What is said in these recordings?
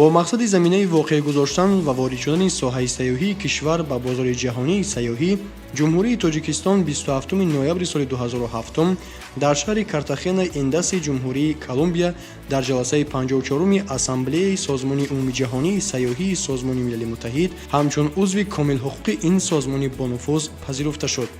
Бо мақсади заминаи воқеъ гузоштан ва ворид шудани соҳаи сайёҳии кишвар ба бозори ҷаҳонии сайёҳӣ, Ҷумҳурии Тоҷикистон 27 ноябри соли 2007 дар шаҳри Картахена Индаси Ҷумҳурии Колумбия дар ҷаласаи 54-уми Ассамблеяи Созмони Умумиҷаҳонии сайёҳии Созмони Милали Муттаҳид ҳамчун узви комилҳуқуқи ин созмони бонуфуз пазируфта шуд.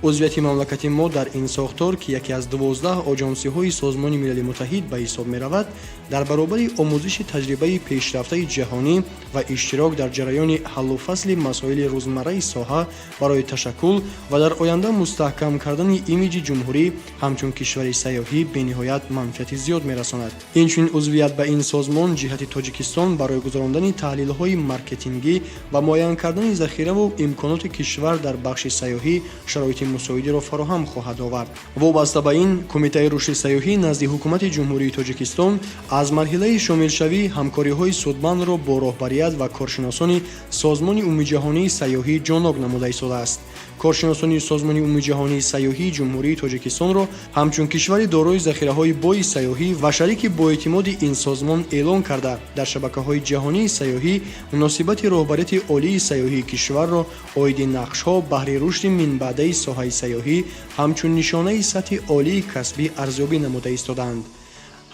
Узвияти мамлакати мо дар ин сохтор, ки яке аз 12 оҷонсиҳои Созмони Милали Муттаҳид ба ҳисоб меравад, дар баробари омӯзиши таҷрибаи пешрафтаи ҷаҳонӣ ва иштирок дар ҷараёни ҳаллу фасли масоили рӯзмарраи соҳа барои ташаккул ва дар оянда мустаҳкам кардани имиҷи ҷумҳурӣ ҳамчун кишвари сайёҳӣ бениҳоят манфиати зиёд мерасонад. Инчунин узвият ба ин созмон ҷиҳати Тоҷикистон барои гузарондани таҳлилҳои маркетингӣ ва муайян кардани захираву имконоти кишвар дар бахши сайёҳӣ шароити мусоидиро фароҳам хоҳад овард. Вобаста ба ин, Кумитаи рушди сайёҳӣ назди Ҳукумати Ҷумҳурии Тоҷикистон аз марҳилаи шомилшавӣ ҳамкориҳои судмандро бо роҳбарият ва коршиносони Созмони Умумиҷаҳонии сайёҳӣ ҷонок намуда истодааст. Коршиносони Созмони Умумиҷаҳонии сайёҳии Ҷумҳурии Тоҷикистонро ҳамчун кишвари дорои захираҳои бои сайёҳӣ ва шарики боэътимоди ин созмон эълон карда, дар шабакаҳои ҷаҳонии сайёҳӣ муносибати роҳбарияти олии сайёҳии кишварро оиди нақшҳо баҳри рушди минбаъдаи соҳаи сайёҳӣ ҳамчун нишонаи сатҳи олии касбӣ арзёбӣ намуда истодаанд.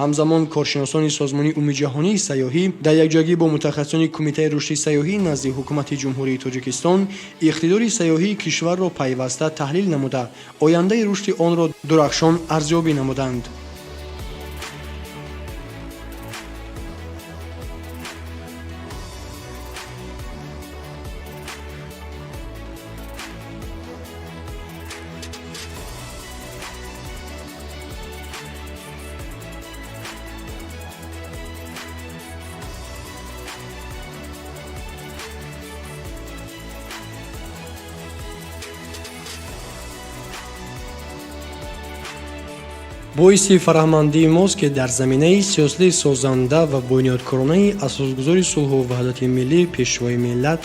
Ҳамзамон коршиносони Созмони Умумиҷаҳонии сайёҳӣ дар якҷоягӣ бо мутахассисони Кумитаи рушди сайёҳӣ назди Ҳукумати Ҷумҳурии Тоҷикистон иқтидори сайёҳии кишварро пайваста таҳлил намуда, ояндаи рушди онро дурахшон арзёбӣ намуданд. Боиси фараҳмандии мост, ки дар заминаи сиёсати созанда ва бунёдкоронаи Асосгузори сулҳу ваҳдати миллӣ, Пешвои миллат,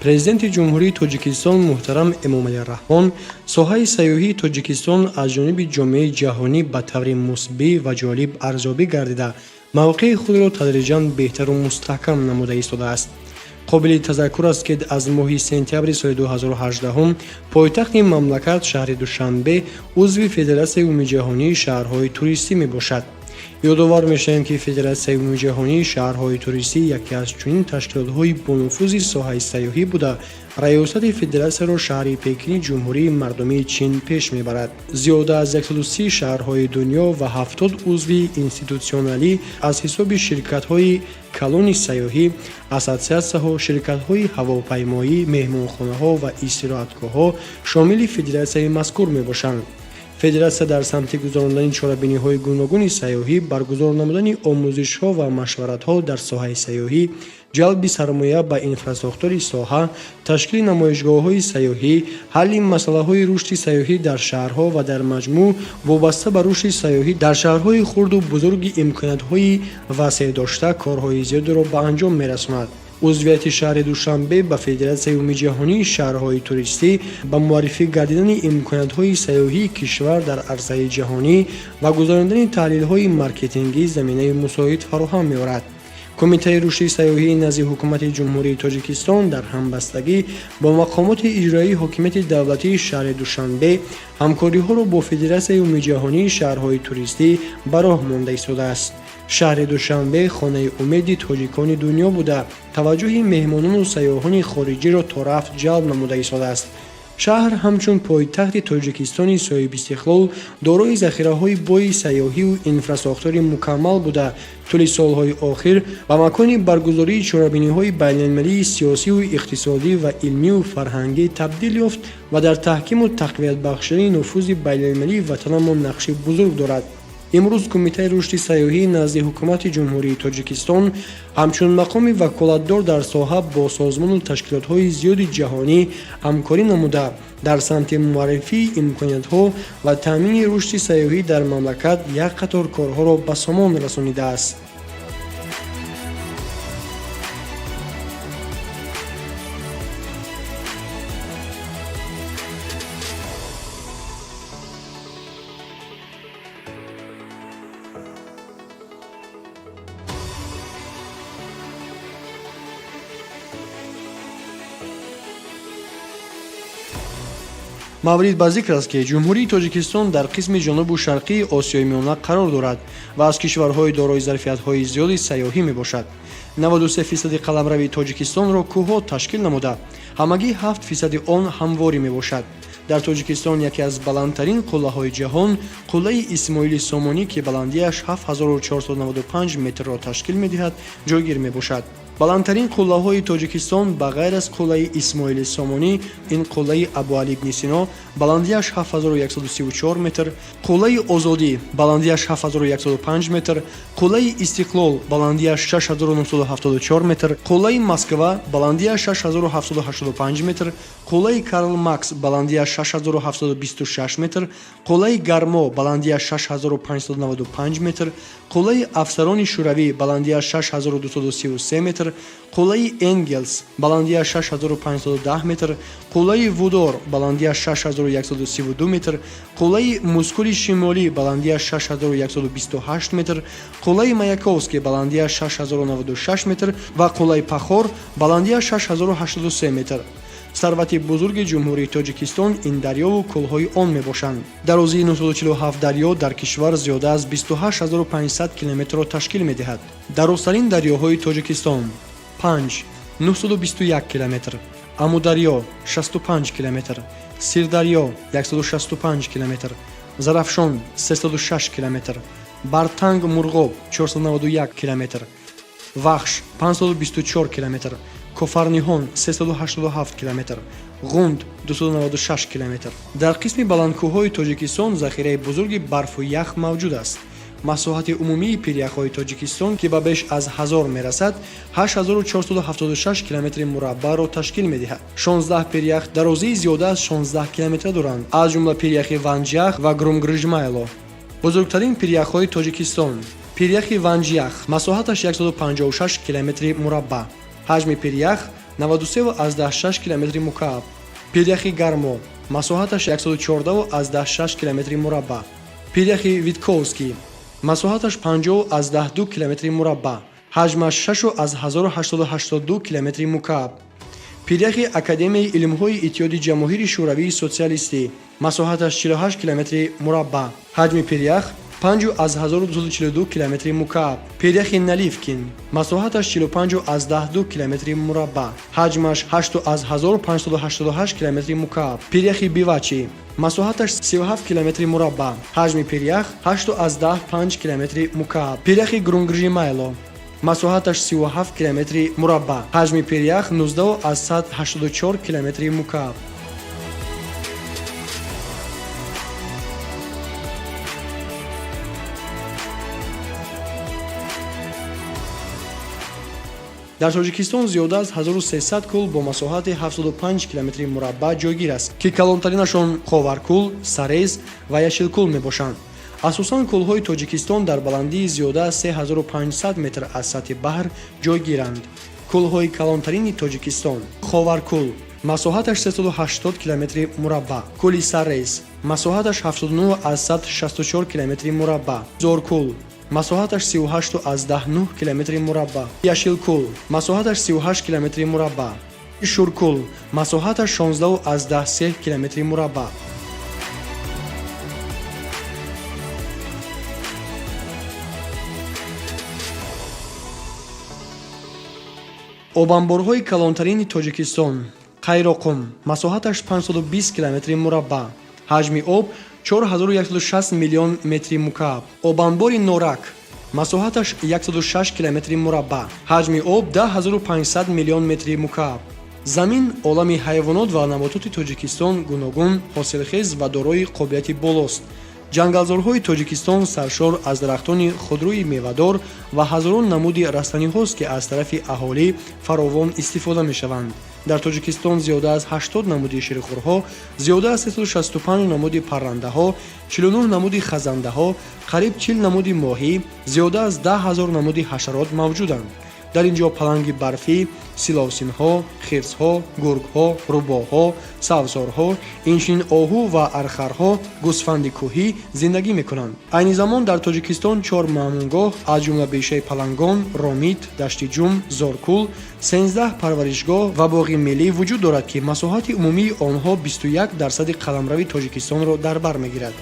Президенти Ҷумҳурии Тоҷикистон муҳтарам Эмомалӣ Раҳмон соҳаи сайёҳии Тоҷикистон аз ҷониби ҷомеаи ҷаҳонӣ ба таври мусбӣ ва ҷолиб арзёбӣ гардида, мавқеи худро тадриҷан беҳтару мустаҳкам намуда истодааст. Қобили тазаккур аст, ки аз моҳи сентябри соли 2018 пойтахти мамлакат, шаҳри Душанбе, узви Федератсияи умумиҷаҳонии шаҳрҳои туристӣ мебошад. Ёдовар мешавем, ки Федератсияи умумиҷаҳонии шаҳрҳои туристӣ яке аз чунин ташкилотҳои бонуфузи соҳаи сайёҳӣ буда, раёсати федератсияро шаҳри Пекини Ҷумҳурии Мардумии Чин пеш мебарад. Зиёда аз 130 шаҳрҳои дунё ва 70 узви институтсионалӣ аз ҳисоби ширкатҳои калони сайёҳӣ, ассотсиатсияҳо, ширкатҳои ҳавопаймоӣ, меҳмонхонаҳо ва истироҳатгоҳҳо шомили федератсияи мазкур мебошанд. Федератсия дар самти гузарондани чорабиниҳои гуногуни сайёҳӣ, баргузор намудани омӯзишҳо ва машваратҳо дар соҳаи сайёҳӣ, ҷалби сармоя ба инфрасохтори соҳа, ташкили намоишгоҳҳои сайёҳӣ, ҳалли масъалаҳои рушди сайёҳӣ дар шаҳрҳо ва дар маҷмӯъ вобаста ба рушди сайёҳӣ дар шаҳрҳои хурду бузурги имкониятҳои васеъ дошта, корҳои зиёдеро ба анҷом мерасонад. Узвияти шаҳри Душанбе ба Федератсияи умумиҷаҳонии шаҳрҳои туристӣ ба муаррифӣ гардидани имкониятҳои сайёҳии кишвар дар арсаи ҷаҳонӣ ва гузарондани таҳлилҳои маркетингӣ заминаи мусоид фароҳам меорад. Кумитаи рушди сайёҳии назди Ҳукумати Ҷумҳурии Тоҷикистон дар ҳамбастагӣ бо мақомоти иҷроии ҳокимияти давлатии шаҳри Душанбе ҳамкориҳоро бо Федератсияи умумиҷаҳонии шаҳрҳои туристӣ ба роҳ монда истодааст. Шаҳри Душанбе хонаи умеди тоҷикони дунё буда, таваҷҷӯҳи меҳмонону сайёҳони хориҷиро то рафт ҷалб намуда истодааст. Шаҳр ҳамчун пойтахти Тоҷикистони соҳибистиқлол дорои захираҳои бои сайёҳиву инфрасохтори мукаммал буда, тӯли солҳои охир ба макони баргузории чорабиниҳои байналмилалии сиёсиву иқтисодӣ ва илмию фарҳангӣ табдил ёфт ва дар таҳкиму тақвият бахшидани нуфузи байналмилалии ватанамон нақши бузург дорад. Имрӯз Кумитаи рушди сайёҳӣ назди Ҳукумати Ҷумҳурии Тоҷикистон ҳамчун мақоми ваколатдор дар соҳа бо созмону ташкилотҳои зиёди ҷаҳонӣ ҳамкорӣ намуда, дар самти муаррифии имкониятҳо ва таъмини рушди сайёҳӣ дар мамлакат як қатор корҳоро ба сомон расонидааст. Маврид ба зикр аст, ки Ҷумҳурии Тоҷикистон дар қисми ҷанубу шарқии Осиёи Миёна қарор дорад ва аз кишварҳои дорои зарфиятҳои зиёди сайёҳӣ мебошад. 93 фисади қаламрави Тоҷикистонро кӯҳҳо ташкил намуда, ҳамагӣ 7 фисади он ҳамворӣ мебошад. Дар Тоҷикистон яке аз баландтарин қуллаҳои ҷаҳон, қуллаи Исмоили Сомонӣ, ки баландиаш 7495 метрро ташкил медиҳад, ҷойгир мебошад. Баландтарин қуллаҳои Тоҷикистон ба ғайр аз қуллаи Исмоили Сомонӣ ин қуллаи Абуалӣ ибни Сино, баландиаш 7134 метр, қуллаи Озодӣ, баландиаш 7105 метр, қуллаи Истиқлол, баландиаш 6974 метр, қуллаи Москва, баландиаш 6785 метр, қуллаи Карл Маркс, баландиаш 6726 метр, қуллаи Гармо, баландиаш 6595 метр, қуллаи Афсарони Шӯравӣ, баландиаш 6233 метр, қуллаи Энгелс, баландиаш 6510 метр, қуллаи Вудор, баландиаш 6132 метр, қуллаи Мускули Шимолӣ, баландиаш 6128 метр, қуллаи Маяковский, баландиаш 6096 метр ва қуллаи Пахор, баландиаш 6083 метр. Сарвати бузурги Ҷумҳурии Тоҷикистон ин дарёву кӯлҳои он мебошанд. Дарозии 947 дарё дар кишвар зиёда аз 28500 километрро ташкил медиҳад. Дарозтарин дарёҳои Тоҷикистон: Панҷ, 921 километр, Амударё, 65 километр, Сирдарё, 165 километр, Зарафшон, 306 километр, Бартанг Мурғоб, 491 километр, Вахш, 524 километр, Кофарниҳон, 387 километр, Ғунд, 296 километр. Дар қисми баландкӯҳҳои Тоҷикистон захираи бузурги барфу ях мавҷуд аст. Масоҳати умумии пиряхҳои Тоҷикистон, ки ба беш аз 1000 мерасад, 8476 километри мураббаъро ташкил медиҳад. 16 пирях дарозии зиёда аз 16 километра доранд, аз ҷумла пиряхи Ванҷях ва Грумгржмайло. Бузургтарин пиряхҳои Тоҷикистон: пиряхи Ванҷях, масоҳаташ 156 километри мураббаъ, ҳаҷми пирях 93,6 километри мукааб; пиряхи Гармо, масоҳаташ 114,6 километри мураббаъ; пиряхи Витковский, масоҳаташ 50,2 километри мураббаъ, ҳаҷмаш 6,1082 километри мукааб; пиряхи Академияи илмҳои Иттиҳоди Ҷамоҳири Шӯравии Социалистӣ, масоҳаташ 48 километри мураббаъ, ҳаҷми пирях 5,1242 километри мукааб; пиряхи Наливкин, масоҳаташ 45,2 километри мураббаъ, ҳаҷмаш 8,1588 километри мукааб; пиряхи Бивачи, масоҳаташ 37 километри мураббаъ, ҳаҷми пирях 8,5 километри мукааб; пиряхи Грунгржимайло, масоҳаташ 37 километри мураббаъ, ҳаҷми пирях 19,84 километри мукааб. Дар Тоҷикистон зиёда аз 1300 кӯл бо масоҳати 75 километри мураббаъ ҷойгир аст, ки калонтаринашон Ховаркӯл, Сарез ва Яшилкӯл мебошанд. Асосан кӯлҳои Тоҷикистон дар баландии зиёда аз 3500 метр аз сатҳи баҳр ҷойгиранд. Кӯлҳои калонтарини Тоҷикистон: Ховаркӯл, масоҳаташ 380 километри мураббаъ, кӯли Сарез, масоҳаташ 79,64 километри мураббаъ, Зоркӯл, масоҳаташ 38,9 километри мураббаъ, Яшилкӯл, масоҳаташ 38 километри мураббаъ, Шуркӯл, масоҳаташ 16,3 километри мураббаъ. Обанборҳои калонтарини Тоҷикистон: Қайроқум, масоҳаташ 520 километри мураббаъ, ҳаҷми об 4160 миллион метри мукааб; обанбори Норак, масоҳаташ 106 километри мураббаъ, ҳаҷми об 10500 миллион метри мукааб. Замин, олами ҳайвонот ва набототи Тоҷикистон гуногун, ҳосилхез ва дорои қобилияти болост. Ҷангалзорҳои Тоҷикистон саршор аз дарахтони худрӯи мевадор ва ҳазорон намуди растаниҳост, ки аз тарафи аҳолӣ фаровон истифода мешаванд. Дар Тоҷикистон зиёда аз 80 намуди ширхӯрҳо, зиёда аз 365 намуди паррандаҳо, 49 намуди хазандаҳо, қариб 40 намуди моҳӣ, зиёда аз 10 000 намуди ҳашарот мавҷуданд. Дар ин ҷо паланги барфӣ, силосинҳо, хирсҳо, гургҳо, рӯбоҳҳо, савсорҳо, инчунин оҳу ва архарҳо, гӯсфанди кӯҳӣ зиндагӣ мекунанд. Айни замон дар Тоҷикистон чор мамунгоҳ, аз ҷумла бешаи Палангон, Ромит, Даштиҷум, Зоркул, 13 парваришгоҳ ва боғи миллӣ вуҷуд дорад, ки масоҳати умумии онҳо 21 дарсади қаламрави Тоҷикистонро дар бар мегирад.